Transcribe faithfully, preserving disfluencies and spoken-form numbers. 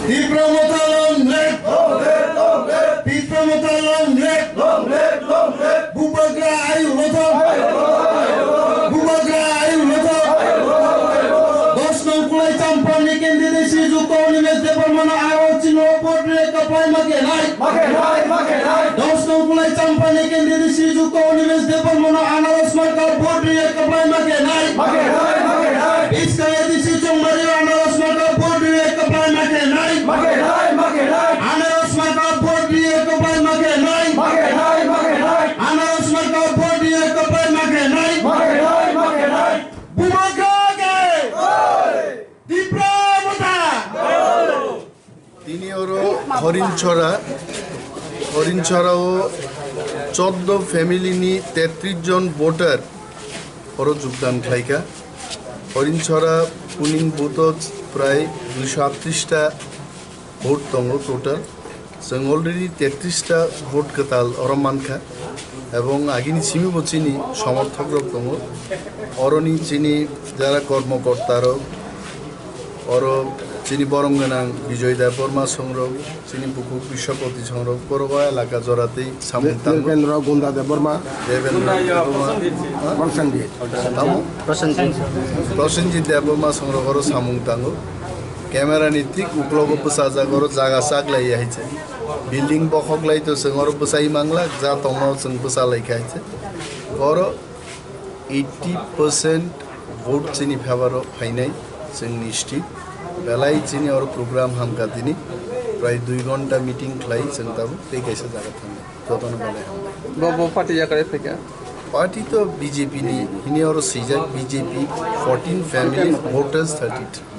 Tipra Motha long live! Tipra Motha long live! Bubagra ayu lothok! Bubagra ayu lothok! Dos nong Kulai Champa ni candidate Sri Jukta Animesh Debbarma no aro chini vote rwi kwplai ma khe nai. Dos nong Kulai Champa ni candidate Sri Jukta Animesh Debbarma no anaros marka vote rwi kwplai ma khe nai. Biskang A D C Chongmari anaros marka vote rwi kwplai ma khe nai. Anaros marka vote rwi kwplai ma khe nai. Anaros marka vote rwi kwplai ma khe nai. Bubagra ke! Tipra Motha! Tini oro Horinchora, Horinchora o choddo family ni tetris jon voter oro jogdan khlaikha. Horinchora polling booth o prai duisho atris ta vote tongo total. Chwng already tetris ta vote kwtal oro mankha, ebong agini simi bo chini somorthok rok tongo. Oroni chini jara kormokorta rok, oro chini borom gwnang Bijoy Debbarma songrok, chini bukhuk Biswapati songrok, borok o elaka jora tei samung tango. Devendra Gunda Debbarma, Devendra Debbarma, Prosenjit. Tamo? Prosenjit. Prosenjit Debbarma songrok oro samung tango. Camera ni thik uklogo bwsajak oro jaga chaklai hai se. Building bokhok lai to chwng oro bwsai mangla, ja tongma o chwng bwsa lai kha hai se. Oro eighty percent vote chini favor o phainai chwng ni state. Belai chini oro program hamkha tini. Prai dui ghonta meeting khlai chwng tabuk tei kaisa jaga thangnai. Jotono belai hambai. Bo, bo party yakare phaikha? Party to B J P ni, hini oro swijak B J P, fourteen families, voters thirty-three.